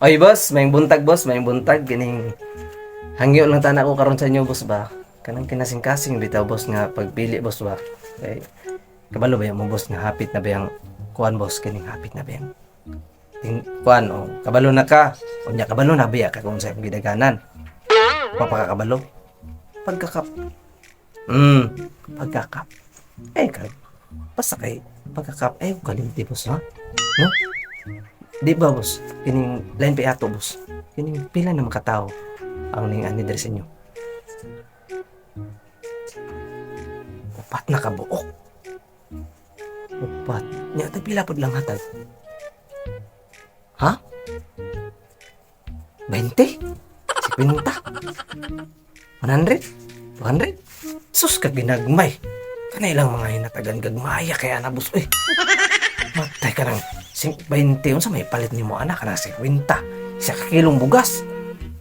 Oy boss, may buntag boss, may buntag kining hangyo lang tana ko karon sa inyo, boss, ba. Kanang kinasing-kasing bitaw, boss, nga pagpili, boss, ba. Kay kabalo ba mo, boss, nga hapit na ba yung kuan, boss, kining hapit na ba yung ting kuan o kabalo na ka. Unya kabalo na ba ka kung sa imong gidaganan? Papakakabalo. Pagkakap. Pagkakap. Eh kag basta kay pagkakap eh kalimti, boss, ha. No? Di ba, boss? Kining line pa ato, boss. Kining pila na makatao ang ning ani diri sa inyo? 4 na kabuok. 4. Nya tag pila pod lang hatag? Ha? 20? 50? 100? 200? Sus ka ginagmay. Kanay lang mga hinatagan gagmaya kaya na, boss. Uy. Matay ka ng 20. Unsa may palit nimo anak ka ng 50? 1 ka kilong bugas.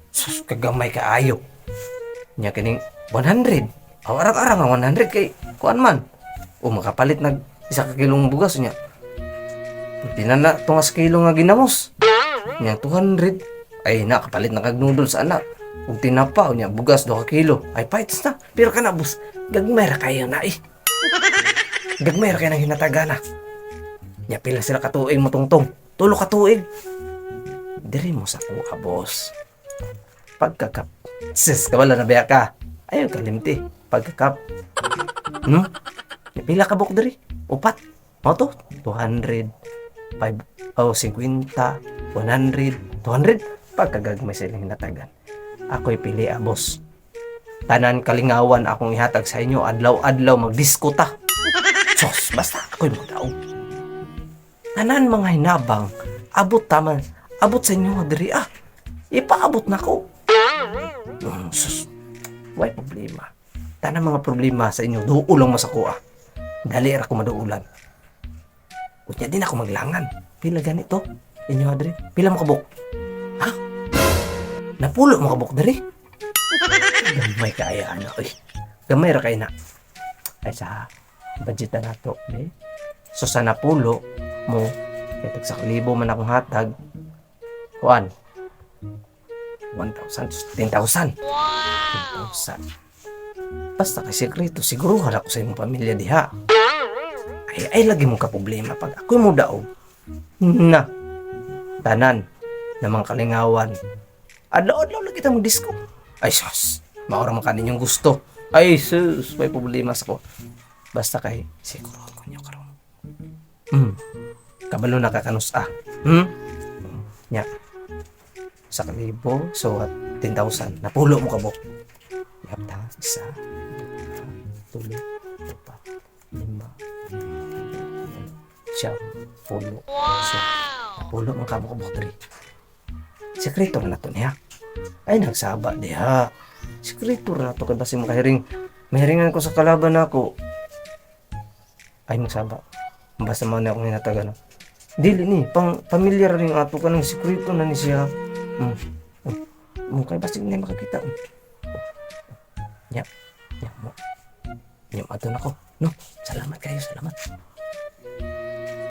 Sus kagamay ka ayo. Nya kining 100. Aw arang-arang nga 100 kay kuan man. O makapalit nag 1 ka kilong bugas nya. Pwede na na tungas kilo nga ginamos. Nya 200 ay nakapalit na kag noodles anak. Ug tinapa nya bugas 2 ka kilo. Ay fights na. Pero kana, boss, gagmay ra kayo na eh. Gagmay ra kayo ng hinatagana. Nya pila sila katuig mo tungtong? 3 ka tuig. Diri mo sa kuha, boss. Pagkakap. Sis, kabalo na biya ka? Ayaw kalimti. Pagkakap. Nya pila ka buok diri? 4. Mao to? 200. 5, oh, 50, 100, 200. Pagkagagmay sa ilang hinatagan. Ako'y pili, ah, boss. Tanan kalingawan akong ihatag sa inyo, adlaw-adlaw magdisko ta. Sos, basta ako'y magdaog. Tanan mga hinabang, abot taman, abot sa inyo diri ah. Ipaabot na ko. Sus, way problema. Tanan mga problema sa inyo, duol lang mo sa kuha. Dali ra ko maduulan. Unya din ako maglangan. Pila ganito? Inyo diri? Pila mo kabuk? Ha? 10 mo kabuk diri? Gamay kaya ano oy. Gamay ra kay na. Ay sa budget na nato, eh. So sa 10 mo kay tag sa libo man akong hatag. Kuan. 1,000, 10,000. 10,000. Basta kay sekreto, siguro ako sa imong pamilya diha. Ay, ay lagi mo ka problema pag ako'y mo daog. Na. Tanan na mga kalingawan. Adlaw-adlaw lagi ta mo disco. Ay sus, maura man kaninyong gusto. Ay sus, may problema sa ko. Basta kay siguro ko niyo karon. Kabalo na ka kanus ah. Nya. Sa kalibo, so at 10,000. 10 mo kabuk. Yapta, 1, 2, 3, 4, 5, 9, 10. So, 10 man kamo kabuk diri. Sekreto na to niya. Ay, nagsaba diha. Sekreto na to kay basin makahiring. Mahiringan ko sa kalaban nako. Ay, magsaba. Basta man akong hinatagan. No? Dili ni, pang pamilyar rin ato ka ng sekreto na ni siya. Kay basin na makakita. Nya. Nya mo. Nya ato na ko. No, salamat kayo, salamat.